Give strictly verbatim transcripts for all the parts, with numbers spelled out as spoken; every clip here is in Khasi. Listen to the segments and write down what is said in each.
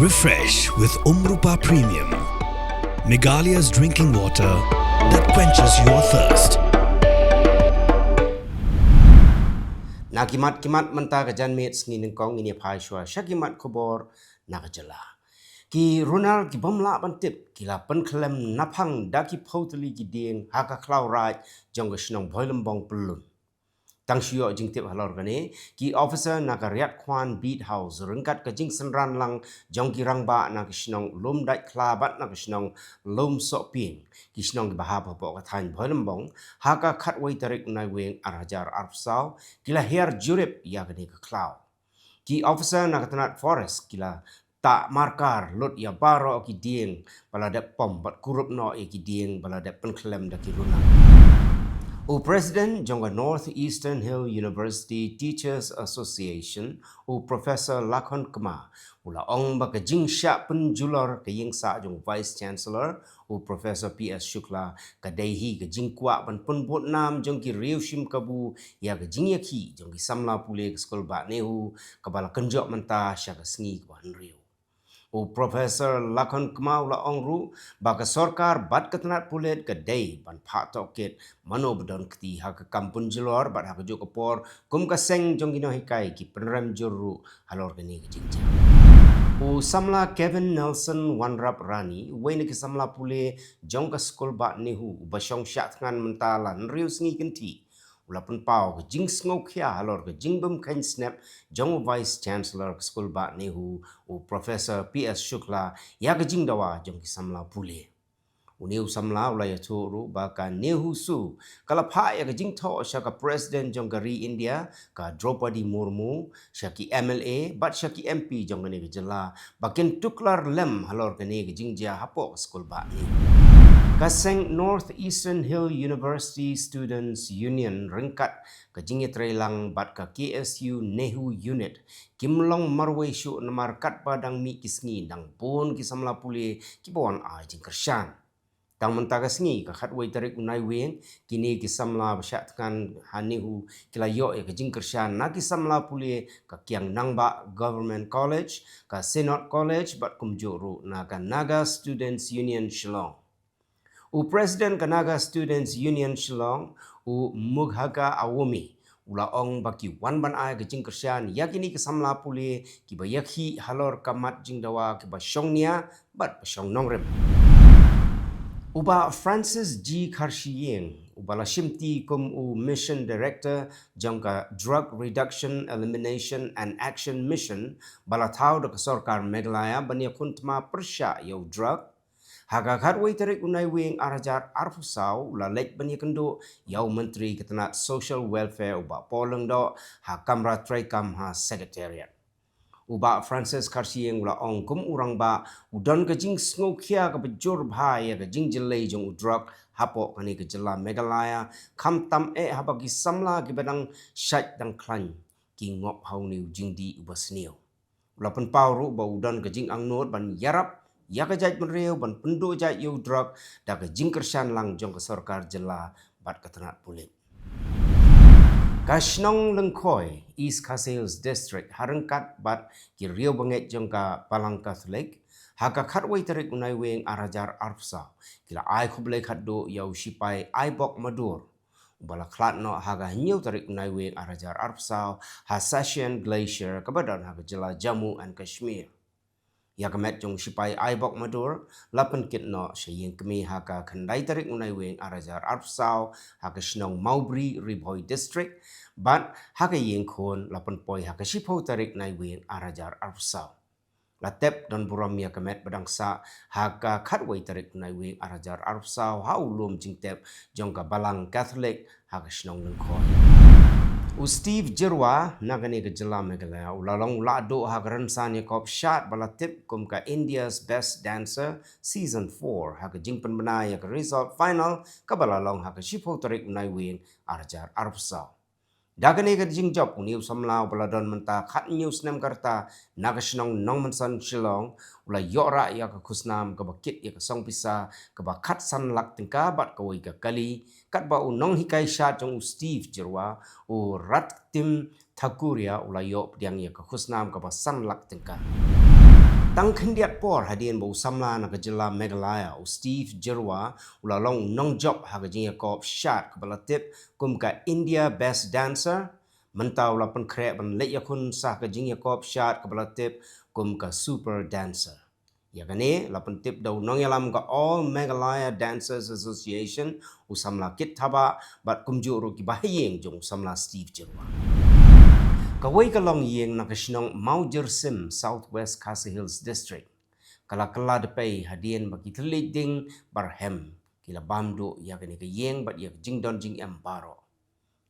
Refresh with Umrupa Premium, Meghalaya's drinking water that quenches your thirst. Na ki mat ki mat mynta ka janmiet sngi nyngkong ngin ïa phai shuwa sha ki mat khubor na ka jylla. Ki runar ki bym lah ban tip ki la pynkhlem naphang da ki phew tylli ki dieng ha ka khlaw raid jong ka shnong Bhoilymbong Pyllun. Tang shu ïoh jingtip halor kane, ki officer na ka Riatkhwan Beat House ryngkat ka jingsynran lang jong ki rangbah na ka shnong Lumdaitkhla bad na ka shnong Lumsohpieng, ki shnong kiba hap hapoh ka thaiñ Bhoilymbong, ha ka khatwei tarik u Naiwieng ar hajar arphew saw, ki la hiar jurip ïa kane ka khlaw. Ki officer na ka tnat forest ki la tah markar lut ïa baroh ki dieng ba la dep pom bad kurup noh ïa ki dieng ba la dep pynkhlem da ki runar. U President jong ka North Eastern Hill University Teachers Association, u Professor Lakhon Kma, u la ong ba ka jingshah pynjulor ka ïingsah jong u Vice Chancellor, u Professor P S Shukla, ka dei hi ka jingkwah ban pynbud nam jong ki riew shim kabu ïa ka jingïakhih jong ki samla pule ka skul bah NEHU kaba la kynjoh mynta sha ka sngi kaba hynriew. U Professor Lakhon Kma u la ong ruh ba ka sorkar bad ka tnat pulit ka dei ban phah tohkit mano ba don kti ha ka kam pynjulor bad ha kajuh ka por kum ka seng jong ki nonghikai ki pynrem jur ruh halor kane ka jingjia. U samla Kevin Nelson Wanrap Rani, uwei na ki samla pule jong ka skul bah NEHU uba shong shah thngan mynta la hynriew sngi kynthih, u la pynpaw ka jingsngewkhia halor ka jingbymkheiñ snep jong u Vice Chancellor ka skul bah NEHU, u Professor P S Shukla, ïa ka jingdawa jong ki samla pule. Une u samla u la ïathuh ruh ba ka NEHUSU ka la phah ïa ka jingthoh sha ka President jong ka ri India, ka Droupadi Murmu, sha ki M L A bad sha ki M P jong kane ka jylla ba kin tuklar lem halor kane ka jingjia hapoh ka skul bah NEHU. Ka seng North Eastern Hill University Students Union ryngkat ka jingïatreilang bad ka K S U NEHU Unit kim long marwei shuh namar katba dang mih ki sngi dang bun ki samla pule kiba wan ai jingkyrshan. Tang mynta ka sngi ka khatwei tarik u Naiwieng, kine ki samla ba shah thngan ha NEHU ki la ïoh ïa ka jingkyrshan na ki samla pule ka Kiang Nangbah Government College, ka Synod College bad kumjuh ruh na ka Naga Students Union Shillong. U President ka Naga Students Union Shillong, u Mughaka Awumi, u la ong ba ki wan ban ai ka jingkyrshan ïa kine ki samla pule kiba ïakhih halor ka mat jingdawa kiba shong nia bad ba shong nongrim. U Bah Francis G Kharshiing, uba la shimti kum u Mission Director jong ka Drug Reduction, Elimination and Action Mission ba la thaw da ka sorkar Meghalaya ban ïakhun thma pyrshah ïa u drug, ha ka khatwei tarik u Naiwieng ar hajar arphew saw u la leit ban ïakynduh ïa u Myntri ka tnat Social Welfare u Bah Paul Lyngdoh ha kamra treikam ha Secretariat. U Bah Francis Kharshiing u la ong kum u rangbah u don ka jingsngewkhia kaba jur bha ïa ka jingjyllei jong u drug hapoh kane ka jylla Meghalaya, khamtam eh haba ki samla kiba dang shait dang khlaiñ ki ngop ha une u jingdih uba sniew. U la pynpaw ruh ba u don ka jingangnud ban ïarap ïa ka jaitbynriew ban pynduh jait ïa u drug da ka jingkyrshan lang jong ka sorkar jylla bad ka tnat pulit. Ka shnong Lyngkhoi, East Khasi Hills District, ha ryngkat bad ki riew bangeit jong ka Balang Katholik, ha ka khatwei tarik u Naiwieng ar hajar arphew saw, ki la ai khublei khatduh ïa u shipai Aibok Madur, uba la khlad noh ha ka hynñiew tarik u Naiwieng ar hajar arphew saw ha Sashian Glacier kaba don ha ka jylla Jammu and Kashmir. Ïa ka met jong u shipai Aibok Madur la pynkit noh sha ïing kmie ha ka khyndai tarik u Naiwieng ar hajar arphew saw ha ka shnong Mawbri, Ri Bhoi District, bad ha ka ïing khun la pynpoi ha ka shiphew tarik Naiwieng ar hajar arphew saw. La tep don burom ïa ka met ba dang sah ha ka khatwei tarik Naiwieng ar hajar arphew saw ha u lum jingtep jong ka Balang Katholik ha ka shnong Lyngkhoi. U Steve Jyrwa na kane ka jylla Meghalaya u la long u lahduh ha ka rynsan ïakob shad ba la tip kum ka India's Best Dancer Season four ha ka jingpynbna ïa ka result final kaba la long ha ka shiphew tarik Naiwieng ar hajar arphew saw. Da kane ka jingjop une u samla uba la don mynta khathynñiew snem ka rta na ka shnong Nongmynsan Shillong u la ïoh rah ïa ka khusnam kaba kit ïa ka song pisa kaba khatsan lak tyngka bad kawei ka kali, katba u nonghikai shad jong u Steve Jyrwa, u Rattim Thakuria, u la ïoh pdiang ïa ka khusnam kaba san lak tyngka. Tang khyndiat por hadien ba u samla na ka jylla Meghalaya, u Steve Jyrwa, u la long u nongjop ha ka jingïakob shad kaba la tip kum ka India Best Dancer, mynta u la pynkhreh ban leit ïakhun sha ka jingïakob shad kaba la tip kum ka Super Dancer. Ïa kane la pyntip da u nongïalam ka All Meghalaya Dancers Association, u samla Kit Thabah, bad kumjuh ruh ki bahaïing jong u samla Steve Jyrwa. Kawei ka longïing na ka shnong Mawjyrsim, South West Khasi Hills District, ka la kylla dpei hadien ba ki thylliej ding barhem ki la bam duh ïa kane ka ïing bad ïa ka jingdon jingem baroh.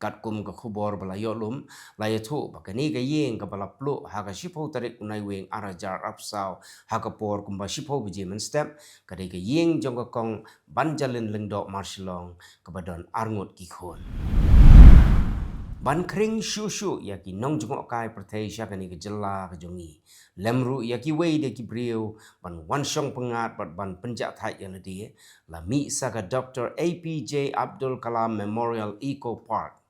Katkum ka khubor ba la ïoh lum, la ïathuh ba kane ka ïing kaba la pluh ha ka shiphew tarik u Naiwieng ar hajar arphew saw ha ka por kumba shiphew baje mynstep, ka dei ka ïing jong ka kong Banjalin Lyngdoh Marshillong, kaba don arngut ki khun. Ban khring shuh shuh ïa ki nongjngohkai pyrthei sha kane ka jylla ka jong ngi, lem ruh ïa kiwei de ki briew ban wan shong pyngngad bad ban pynjahthait ïa lade, la mih sa ka Doctor A P J Abdul Kalam Memorial Eco Park.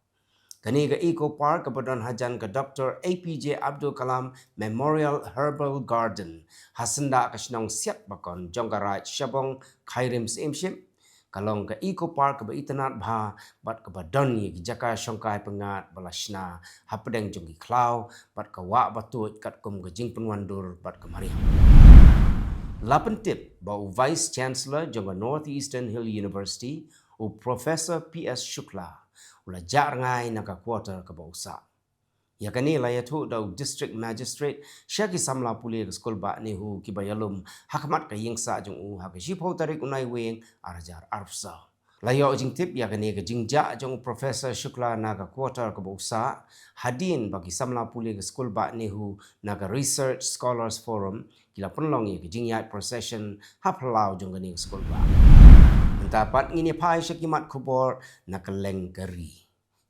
Kane ka Eco Park kaba don hajan ka Doctor A P J Abdul Kalam Memorial Herbal Garden, ha syndah ka shnong Siatbakon jong ka Raid Shabong Khyrim Syiemship, ka long ka Eco Park kaba itynnad bha bad kaba don ïa ki jaka shongkai pyngngad ba la shna hapdeng jong ki khlaw bad ka wah ba tuid katkum ka jingpynwandur bad ka mariang. La pyntip ba u Vice Chancellor jong ka North Eastern Hill University, u Professor P S Shukla, u la jah rngai na ka quarter kaba u sah. Ïa kane la ïathuh da u District Magistrate sha ki samla pule ka skul bah NEHU kiba ïalum ha khmat ka ïingsah jong u ha ka shiphew tarik u Naiwieng ar hajar arphew saw. La ïoh jingtip ïa kane ka jingjah jong u Professor Shukla na ka quarter kaba u sah hadien ba ki samla pule ka skul bah NEHU na ka Research Scholars Forum ki la pynlong ïa ka jingïaid procession ha phyllaw jong kane ka skul bah. Mynta pat ngin ïa phai sha ki mat khubor na kylleng ka ri.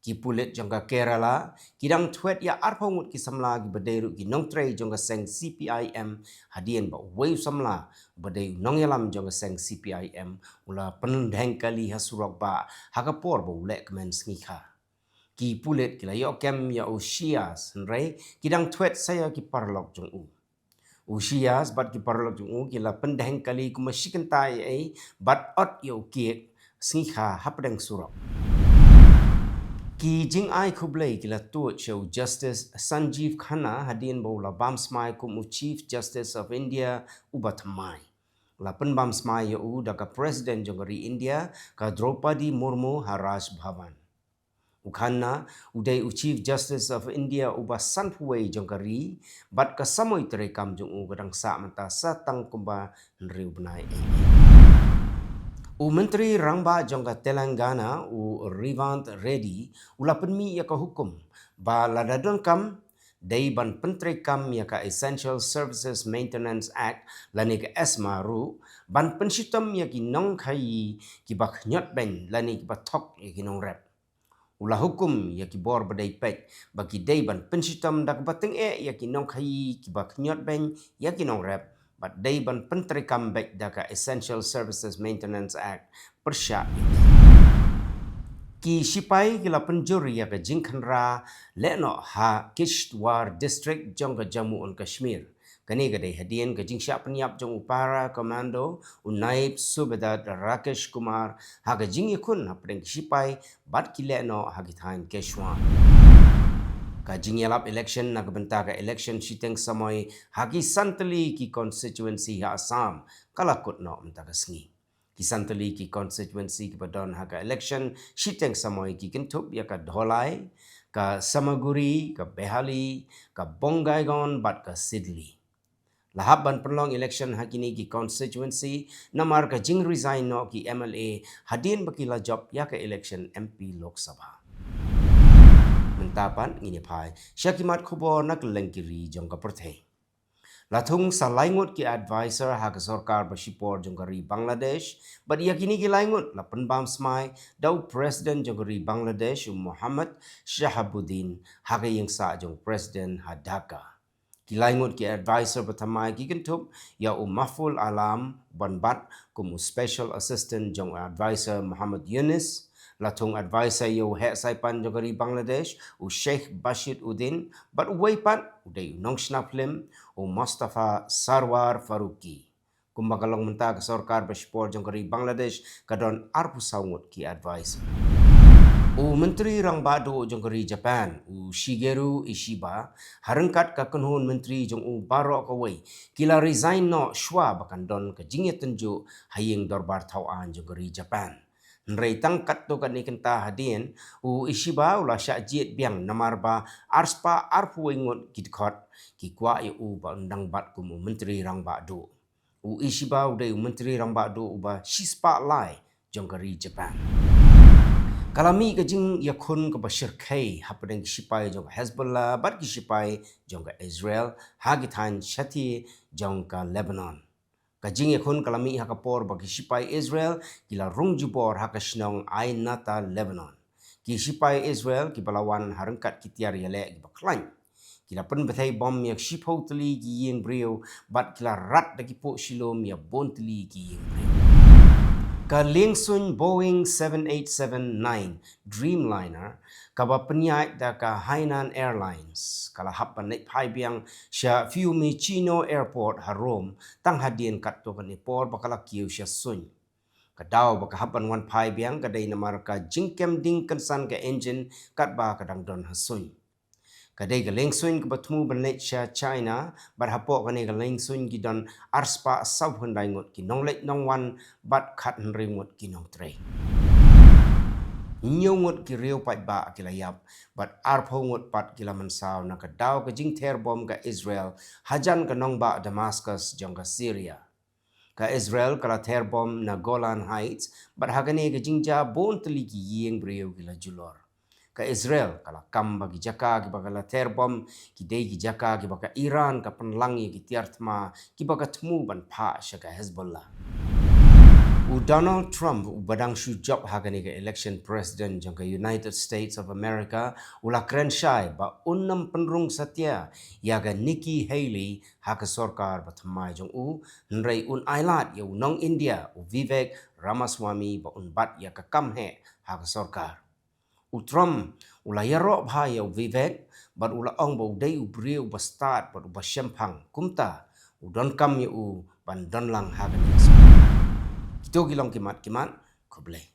Ki pulit jong ka Kerala ki dang thwet ïa arphew ngut ki samla kiba dei ruh ki nongtrei jong ka seng C P I M, hadien ba uwei u samla uba dei u nongïalam jong ka seng C P I M u la pyndheng kali ha surok bah ha ka por ba u lehkmen sngi kha. Ki pulit ki la ïoh kem ïa u Shiyas, hynrei ki dang thwet sa ïa ki paralok jong u. U Shiyas bad ki paralok jong u ki la pyndheng kali kumba shi kynta ïa u bad ot ïa u kiek sngi kha hapdeng surok. Ki jingai khublei ki la tuid sha u Justice Sanjeev Khanna hadien ba u la bam smai kum u Chief Justice of India uba thymmai. La pynbam smai ïa u da ka President jong ka ri India, ka Droupadi Murmu, ha Raj Bhavan. U Khanna u dei u Chief Justice of India uba sanphew wei jong ka ri, bad ka samoi treikam jong u ka dang sah mynta sa tang kumba hynriew bnai. U Myntri Rangbah jong ka Telangana, u Revant Reddy, u la pynmih ïa ka hukum ba lada donkam, dei ban pyntreikam ïa ka Essential Services Maintenance Act lane ka ESMA ruh, ban pynshitom ïa ki nongkhaïi kiba khñiot beiñ lane kiba thok ïa ki nongrep. U la hukum ïa ki bor ba dei peit ba ki dei ban pynshitom da kaba tyngeh ïa ki nongkhaïi kiba khñiot beiñ ïa ki nongrep, bad dei ban pyntreikam beit da ka Essential Services Maintenance Act pyrshah ïa ki. Ki shipai ki la pynjur ïa ka jingkhynra lehnoh ha Kishtwar District jong ka Jammu and Kashmir. Kane ka dei hadien ka jingshah pynïap jong u Para Commando, u Naib Subedar Rakesh Kumar, ha ka jingïakhun hapdeng ki shipai bad ki lehnoh ha ki thaiñ Kishtwar. Ka jingïalap election na ka bynta ka election shiteng samoi ha ki santylli ki constituency ha Assam ka la kut noh mynta ka sngi. Ki santylli ki constituency kiba don ha ka election shiteng samoi ki kynthup ïa ka Dholai, ka Samaguri, ka Behali, ka Bongaigaon bad ka Sidli. La hap ban pynlong election ha kine ki constituency namar ka jingresign noh ki M L A hadien ba ki la jop ïa ka election M P Lok Sabha. Mynta pat ngin ïa phai sha ki mat khubor na kylleng ki ri jong ka pyrthei. La thung sa lai ngut ki advisor ha ka sorkar ba shipor jong ka ri Bangladesh, bad ïa kine ki lai ngut la pynbam smai da u President jong ka ri Bangladesh, u Mohammad Shahabuddin, ha ka ïingsah jong u President ha Dhaka. Ki lai ngut ki advisor ba thymmai ki kynthup ïa u Mahfuz Alam, ban bat kum u Special Assistant jong u Advisor Mohammad Yunus, La thung advisor ïa u heh saipan jong ka ri Bangladesh, u Sheikh Bashir Uddin, bad uwei pat u dei u nongshna film, u Mustafa Sarwar Faruqi. Kumba ka long mynta ka sorkar ba shipor jong ka ri Bangladesh ka don arphew saw ngut ki advisor. U Myntri Rangbah Duh jong ka ri Japan, u Shigeru Ishiba, ha ryngkat ka kynhun myntri jong u baroh kawei, ki la resign noh shwa ba kan don ka jingïatynjuh ha ïing dorbar thaw aiñ jong ka ri Japan. Hynrei tang katto katne kynta hadien, u Ishiba u la shah jied biang namar ba arspah arphew wei ngut ki dkhot ki kwah ïa u ba un dang bat kum u Myntri Rangbah Duh. U Ishiba u dei u Myntri Rangbah Duh uba shispah lai jong ka ri Japan. Ka la mih ka jingïakhun kaba shyrkhei hapdeng ki shipai jong ka Hezbollah bad ki shipai jong ka Israel ha ki thaiñ shathie jong ka Lebanon. Ka jingïakhun ka la mih ha ka por ba ki shipai Israel ki la rung jubor ha ka shnong Ain Nata, Lebanon. Ki shipai Israel kiba la wan ha ryngkat ki tiar ïaleh kiba khlaiñ, ki la pynbthei bom ïa shiphew tylli ki ïing briew bad ki la rat da ki puh shilum ïa bun tylli ki ïing briew. Ka liengsuiñ Boeing seven eight seven nine Dreamliner kaba pynïaid da ka Hainan Airlines ka la hap ban leit phai biang sha Fiumicino Airport ha Rome tang hadien katto katne por ba ka la kiew sha suiñ. Ka daw ba ka hap ban wan phai biang ka dei namar ka jingkem ding kynsan ka engine katba ka dang don ha suiñ. Ka dei ka liengsuiñ kaba thmu ban leit sha China, bad hapoh kane ka liengsuiñ ki don arspah saw hynriew ngut ki nongleit nongwan bad khathynriew ngut ki nongtrei. Hynñiew ngut ki riew paidbah ki la ïap bad arphew ngut pat ki la mynsaw na ka daw ka jingther bom ka Israel hajan ka nongbah Damascus jong ka Syria. Ka Israel ka la ther bom na Golan Heights bad ha kane ka jingjia bun tylli ki ïing briew ki la julor. Ka Israel ka la kam ba ki jaka kiba ka la ther bom ki dei ki jaka kiba ka Iran ka pynlang ïa ki tiar thma kiba ka thmu ban phah sha ka Hezbollah. U Donald Trump uba dang shu jop ha kane ka election president jong ka United States of America u la kren shai ba un ym pynrung satia ïa ka Nikki Haley ha ka sorkar ba thymmai jong u, hynrei un ailad ïa u nong India u Vivek Ramaswamy ba un bat ïa ka kam heh ha ka sorkar. U Trump u la ïaroh bha ïa u Vivek bad u la ong ba u dei u briew uba stad bad uba shemphang, kumta u donkam ïa u ban don lang ha kane ka sorkar. Kito ki long ki mat ki mat. Khublei.